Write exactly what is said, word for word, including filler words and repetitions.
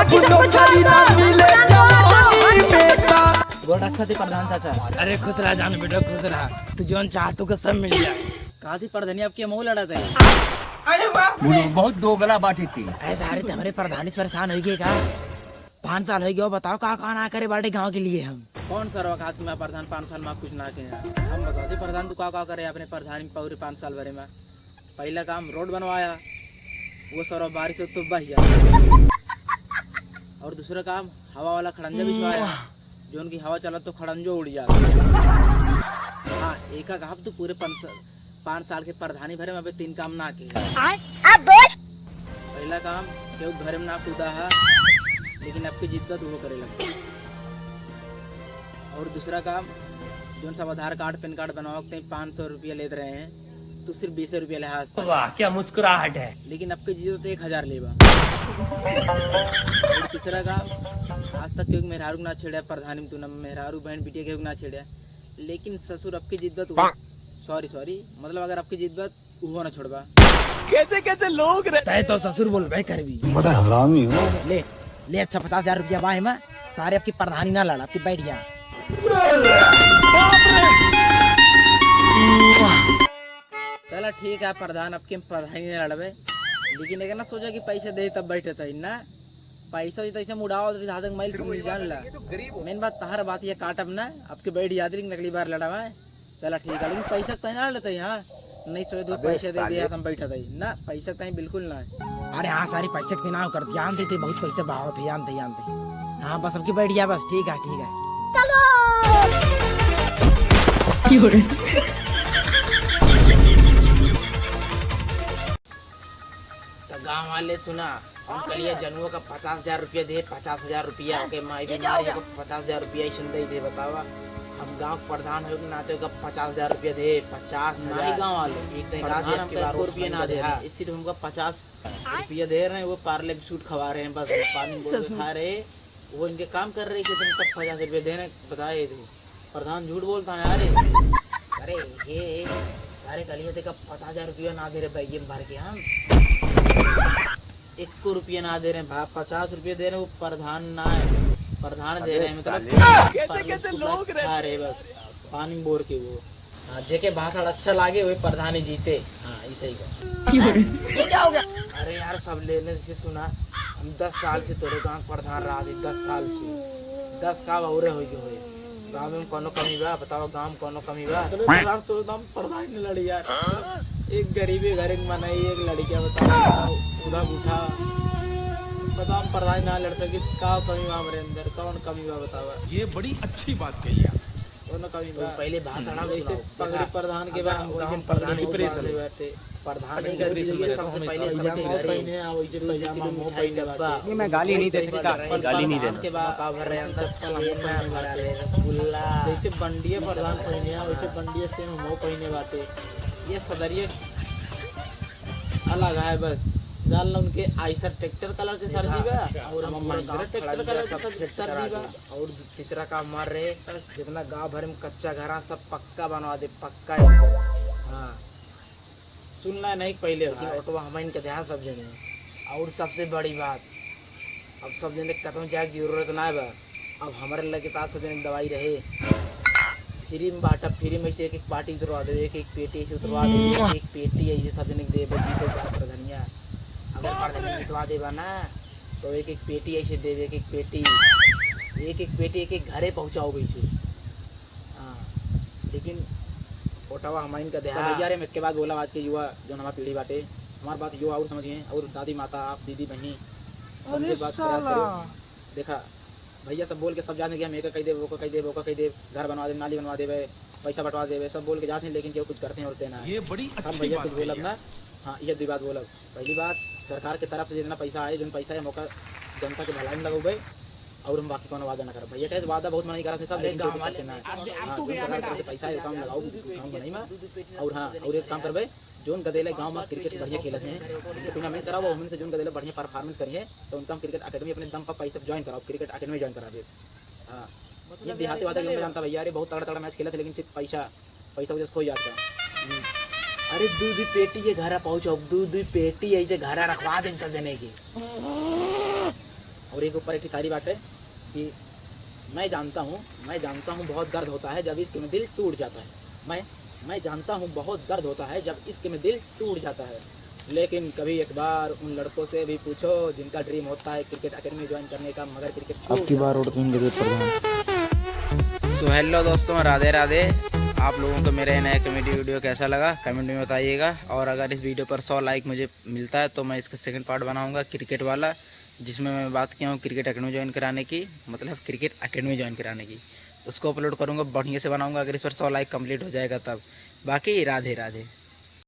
नौकरी ना मिले जवानी में का। गोड़ रखा थे प्रधान चाचा। अरे खुश रहा जान बेटा, खुश रहा। तू जौन चाहतू का सब मिल जाए। कहा थी प्रधानी आपकी मऊ लड़ा थे। बहुत दोगला बाटे थी। ऐसा अरे ते हमरे प्रधानी से परेशान हो गए का? पाँच साल हो गए, बताओ का का ना करे बाटे गाँव के लिए हम। कौन सरवा खात में प्रधान पाँच साल में कुछ ना किया? हम बता दे प्रधान, तू का का करे अपने प्रधान में पूरे पाँच साल भरे में? पहला काम रोड बनवाया, वो सरवा बारिश हो तो बह गया। और दूसरा काम हवा वाला खड़ंजा बिछवाया, जो उनकी हवा चला तो खड़ंजो उड़ जाता। हाँ, एका काम तू पूरे पाँच साल, पाँच साल के प्रधानी भरे में अबे तीन काम ना किया। अब बोल। पहला काम केहू घरे में ना कूदा है, लेकिन आपकी जिद्दत वो करे लगे। और दूसरा काम, जोन सब आधार कार्ड, पैन कार्ड बनवाओ के पाँच सौ रुपया लेत रहे हैं, तो सिर्फ बीस रुपया ले आज तक। वाह, क्या मुस्कुराहट है। लेकिन आपके जिद्दत एक हजार लेबा। और तीसरा काम, आज तक केहू के मेहरारू ना छेड़ा, प्रधानी में तू ना मेहरारू, बहन, बिटिया केहू के ना छेड़ा, लेकिन ससुर आपकी जिद्दत हुआ, सॉरी, सॉरी, मतलब अगर आपकी जिद्दत उहो ना छोड़बा। कैसे कैसे लोग रह- तय तो ससुर बोलबे करबी। बड़ा हरामी हो। ले, ले अच्छा पचास हजार रुपया बा एमा, सारे आपकी प्रधानी ना लड़ा, आपकी बैठ गया। चला ठीक है प्रधान, आपकी प्रधानी ना लड़बे, लेकिन एक ना सोचा कि पैसे दे तब बैठे थे ना। पैसा जी तैसे मुड़ाओ तो जहाँ तक माइल से मुझे जान ला। मेन बात तहर बात ये काटब ना, आपके बैठ याद रही नकली बार लड़ा है। चला ठीक है, लेकिन पैसा तय ना लेते यहाँ। नहीं सोचे दो अबे पैसे दे साले। दिया हम बैठा था ना, पैसा तय बिल्कुल ना है। अरे हाँ, सारी पैसे के ना कर ध्यान देते, बहुत पैसे बहावत है, जानते जानते। हाँ बस, अब की बैठ गया बस, ठीक है, ठीक है। चलो। तो गाँव वाले सुना, हम कलिया जनुआ का पचास हजार रुपया दे, पचास हजार रुपया, ओके माई बीमार है, पचास हजार रुपया ऐसे दे दे, बतावा। हम गाँव के प्रधान हो के नाते ओका पचास हजार रुपया दे, पचास हजार। नहीं गाँव वाले, एक तो एक प्रधान आदमी हमके बार एको रुपया ना दे रहे, हाँ। इस सिर्फ हमका पचास रुपया दे रहे हैं, वो पार्ले बिस्कुट खवा रहे हैं, बस पानी बोल के खा रहे, वो इनके काम कर रहे थे, तुम तब पचास रुपया दे रहे हैं, बताए थे। प्रधान झूठ बोलता है यार। अरे ये, अरे कलिया देखा पचास हजार रुपया ना दे रहे बैग में भर के हम। एको रुपया ना दे रहे हैं भाई, पचास रुपया दे रहे हैं, वो प्रधान ना है, प्रधान दे रहे हैं, मतलब कैसे कैसे लोग खा रहे बस पानी बोर के वो। हाँ, जेके भाषण अच्छा लागे वही प्रधानी जीते। हाँ, ऐसे ही बा। ये क्या हो गया? अरे यार, सब लेने से सुना, हम दस साल से तोरे गाँव प्रधान रहा थे, दस साल से, दस का औरे हो गए हुए। गाँव में कौनो कमी बा? बताओ, गाँव में कौनो कमी बा? अरे प्रधान, सोचता हम प्रधान नहीं लड़ी यार। एक गरीबे घर एक मनई, एक लड़किया, बताओ, उधर उठा, बताओ, हम प्रधान ना लड़ सके, का कमी बा हमारे अंदर? कौन कमी बा, बतावा? ये बड़ी अच्छी बात कही आप। कौनो कमी बा? पहले भाषण हम जैसे सुनाओ। पगड़ी देखा, प्रधान के बा, अगर हम वही गाँव दिन पगड़ी प्रधान डिप्रेशन उठा दे बाटे। प्रधान के घर के लिए सबसे पहले सबके घरे पहने आ, वैसे पजामा मुँह पहने बाटे। ये मैं गाली नहीं दे सकता। गाली नहीं देना। के बा, का भर रहे हैं, अंदर छेना भरा रहे, रसगुल्ला। जैसे बंडिया प्रधान पहने आ, वैसे बंडिया से मुँह पहने बाटे। ये सदरिया अलग है बस। जान लो उनके आइसर ट्रैक्टर कलर के सर्दी बा, और हम पूरा गाँव ट्रैक्टर कलर के सर्दी बा। और तीसरा काम मार रहे, जितना गाँव भर में कच्चा घर है, सब पक्का बनवा दे, पक्का एकदम। हाँ। सुनना है नहीं पहले, लेकिन ओटवा हम इनके ध्यान सब जने। और सबसे बड़ी बात, अब सब जने कतहूँ जाए के जरूरत ना बा। अब हमारे लगे पास सब जने दवाई रहे, फ्री में बांटा, फ्री में ऐसे एक एक पार्टी उतरवा दे, एक एक पेटी ऐसे उतरवा दे, एक एक पेटी ऐसे सब जने के देबे, जीते का प्रधनिया। अगर प्रधनिया जितवा देबा ना, तो एक एक पेटी ऐसे देबे, एक एक पेटी, एक एक पेटी एक एक घरे पहुँचाओ वैसे। हाँ, लेकिन ओटवा हमाइन का देहा। तो भैया रे, मैं एक बात बोला, आज के युवा, जो हमारा पीढ़ी बाटे, हमार बात युवा और समझिए, और दादी माता, आप दीदी बहनी, समझे बात, प्रयास करो। देखा, भैया सब बोल के सब जाने कि हम एका कह देब, ओका कह देब, ओका कह देब, घर बनवा देब, नाली बनवा देबे, पैसा बंटवा देबे, सब बोल के जाते हैं, लेकिन केहू कुछ करते हैं, होते ना है। ये बड़ी हम अच्छी भैया बात कुछ बोलब कही ना। हाँ, ये दो बात बोलब। पहली बात, सरकार के तरफ से जितना पैसा आए, जोन पैसा है, मौका जनता के भलाई में लगौबे, और हम बाकी कोनो वादा ना करब। भैया कहे, वादा बहुत मनई करत है, सब, अरे लेकिन गाँव केहू वाले करते ना है। हाँ, जोन सरकार के तरफ से पैसा है, काम लगाओ, काम बनाई में। और हाँ, और एक काम करबे, जोन गदेले गाँव में क्रिकेट बढ़िया खेलत हैं, उनके टूर्नामेंट कराओ, उनमें से जोन गदेले बढ़िया परफॉर्मेंस करिए, तो उनका हम क्रिकेट एकेडमी अपने दम पर पैसा ज्वाइन कराओ, क्रिकेट एकेडमी ज्वाइन करा दे। हाँ, ये देहाती वाले लोग जानता भैया, अरे बहुत तगड़ा तगड़ा मैच खेलत है, लेकिन सिर्फ पैसा, पैसा वजह से खो जाता है। हम्म। अरे दू दू पेटी के घरा पहुँचो, दू दू पेटी ऐसे घरा रखवा दे सब जने के। और एक ऊपर एक शायरी बाटे कि मैं जानता हूँ, मैं जानता हूँ बहुत दर्द होता है जब इश्क में दिल टूट जाता है। मैं मैं जानता हूँ बहुत दर्द होता है जब इश्क में दिल टूट जाता है। लेकिन कभी एक बार उन लड़कों से भी पूछो जिनका ड्रीम होता है क्रिकेट एकेडमी ज्वाइन करने का, मगर क्रिकेट छूट अब की बार जाता है। उड़ते हैं गजब प्रधान। सो हेलो दोस्तों, राधे राधे। आप लोगों को मेरा ये नया कॉमेडी वीडियो कैसा लगा, कमेंट में बताइएगा। और अगर इस वीडियो पर सौ लाइक मुझे मिलता है तो मैं इसका सेकंड पार्ट बनाऊंगा, क्रिकेट वाला, जिसमें मैं बात किया हूँ क्रिकेट एकेडमी ज्वाइन कराने की, मतलब क्रिकेट एकेडमी ज्वाइन कराने की। उसको अपलोड करूँगा, बढ़िया से बनाऊँगा, अगर इस पर सौ लाइक कंप्लीट हो जाएगा तब। बाकी राधे राधे।